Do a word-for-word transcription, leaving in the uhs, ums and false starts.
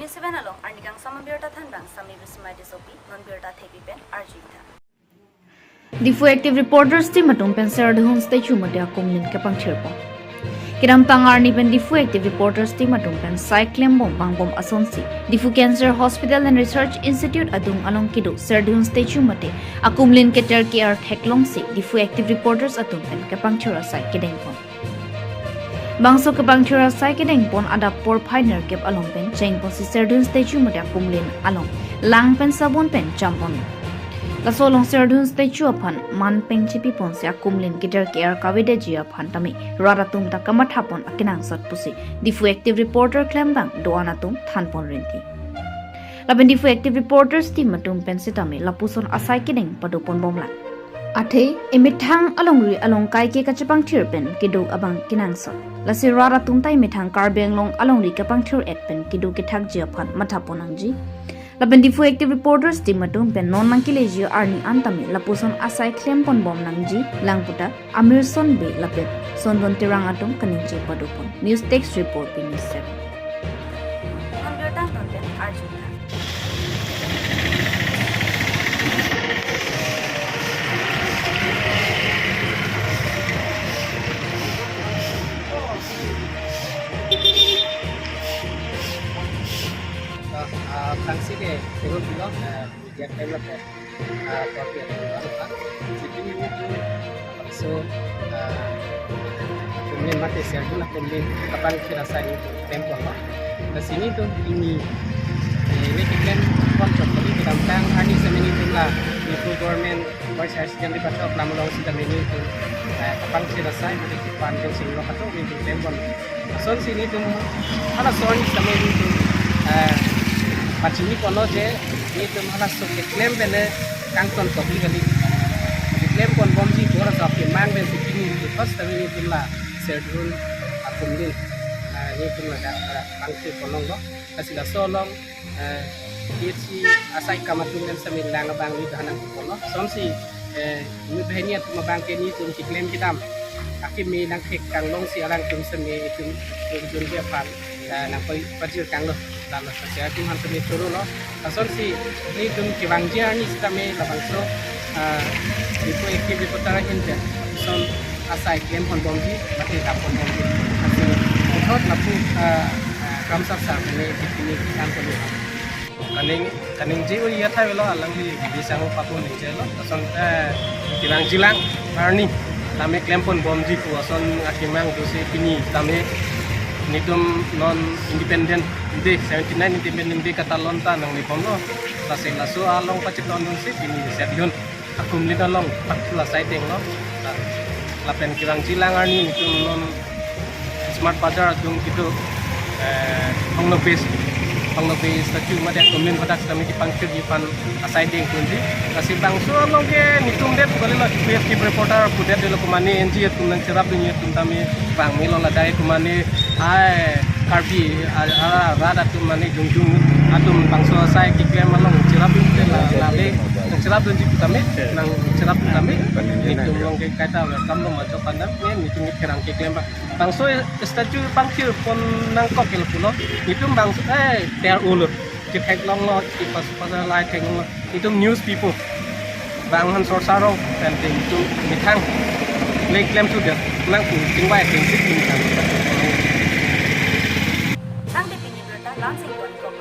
Seven along arni kangsam abirta thanbang Sami Bismai Tissopi, non birta thepi pen arjuitha. Diphu Active Reporters Team atum pen Serdihun statue mate akumlin kepangthirpo. Kedamtang arni pen Diphu Active Reporters Team atum pen sai klembom vangbom asonsi Diphu Cancer Hospital and Research Institute adung along kedo Serdihun statue mate akumlin keter ke-ar theklongsi Diphu Active Reporters atum pen kepangthir asai kedengpon. Bangso kepangthir asai kedengpon adap porphai nerkep along pen chengponsi Serdihun statue mate akumlin along lang pen sabun pen champon. Laso along Serdihun statue aphan man peng chepiponsi akumlin keter ke-ar kavedeji aphan tame rat atum ta kamathapon akenangsot pusi Diphu Active Reporter klembang do-an atum thanpon rinti. Lapen Diphu Active Reporters Team atum pen sitame lapuson asai kedeng padoponbomlang. Athe emethang alongri along kaike kachepangthir pen kedo abang kenangsot. Lasi rat atum ta emethang Karbi Anglong alongri kepangthir et pen kedo kethakji aphan mathapon nangji. Lapen Diphu Active Reporters Team atum pen non nangkeleji arni an tame lapuson asai klemponbom nangji lang puta Amirson Bey lapen Sondon Terang atum kaningje padopon. News Desk Report, Pini Seven. Nonbirta tonten arjuitha. Ah, ah, tangsi ke, terus bilang, ah, media time lah, ah, kopi atau apa, kan? Jadi ini tuh, so, ah, kemudian mati saya pun, kemudian kapan kira saya itu tempo lah. Ke sini tuh ini, eh, ini kita kan kembali ke dalam tang, hari Senin itu lah, itu government Vice President di Patok Lamlong sita mini itu, eh, kapan kira saya itu panjang sini lo Patok itu tempo. Asonsi nelitum, halason sami nelitum, eh, pachini kono je, nelitum halason keklem pen kangton kopi kali. Keklemponbomji bor sa kemang pen si pini nelitum first time nelitum la Serdihun akumlin. Ah, nelitum la da, da pangsi kono lo, kasi laso along, eh, P H C asai kam atum pen sami lang abang nelitum hanang kono. Asonsi, eh, nelitum hini atum abang ke nelitum keklem kedam. Akimi nangthek kanglongsi alangtum sami itum tum jun dia pan, eh, nangpajir kanglo. Lalu saya tim han sami turu lo. Asonsi nelitum kevangji arni sitame labangso, eh, Diphu Active Reporter ahin pen ason asai klemponbomji, mate daponbomji. Asi puthot lapu, eh, eh, Kramsa sir ne Diphu ni kan kami. Kaning, kaningje uri athai lo alangli bisang papu ningjelo. Ason, eh, kevangjilang arni tame klemponbomji pu ason akemang dosi pini tame nelitum non Independent Day, seventy-nine Independent Day katalon ta nanglipon lo. Lasi laso along pachetondunsi pini Serdihun akumlin along pakla sai denglo. Lapen kevangjilang arni nelitum non Smart Bazar adung kedo, eh, Hongno Bey, Hongno Bey statue mate akumlin hadak kami kepangthirji aphan asai dengponji. Lasi bangso along ke nelitum det kali lo, Diphu Active Reporter pudet lo, komane N G O atum nangcherapdunji atum tame bang melo, ladak komane ai Karbi, a, a, rat atum mane jongjung atum bangso asai keklem along cherapdun la, lale nangcherapdunji tame, nangcherap tame, nelitum along ke kaita welcome lo majo pandang, ne nelitum kerang keklem bang. Bangso statue pangthirpon nangkok ke lapulo. Nelitum bangso, eh, ter ulo. Ketheklonglo, kipas pasal lai theklonglo. Nelitum news people. Bang han sor sarong, pen nelitum methang. Lake klem sudah, nangpu tingbai tingsit methang. Tangte pini birta langsing kon kok.